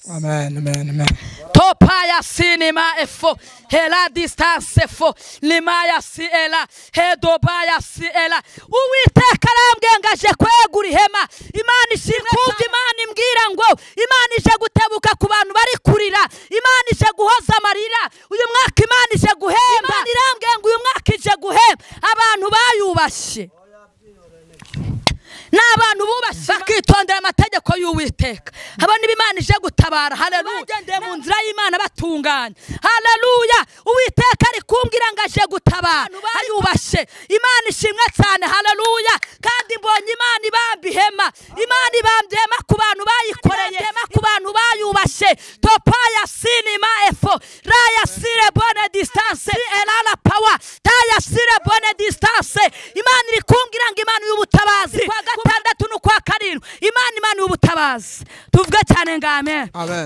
Amen, amen, amen. Topaya sinima efo hela distance fo limaya si ela hedobaya si ela. Uwiteka arambwiye ngo aje kwegura ihema. Imana ishimwe kumva Imana imbwira ngo Imana ije gutebuka ku bantu bari kurira, Imana ije guhoza amarira. Uyu mwaka Imana ije guhemba. Imana irambwiye ngo uyu mwaka ije guhemba abantu bayubashye n'abantu bubashye bakitondera amategeko y'Uwiteka. Abo nibo Imana ije gutabara. Haleluya. Bagendeye mu nzira y'Imana batunganye. Haleluya. Uwiteka ari kumbwira ngo aje gutabara ayubashye. Imana ishimwe cyane. Haleluya. Kandi mbonye Imana ibamba ihema. Imana ibamba ihema ku bantu bayikoreye, ku bantu bayubashye. Topaya sinima efo raya sire bonne distance elala power taya sire bonne distance. Imana iri kumbwira ngo Imana y'ubutabazi kwa gatandatu no kwa karindwi, Imana y'ubutabazi. Tuvuge cyane ngo amen. Amen.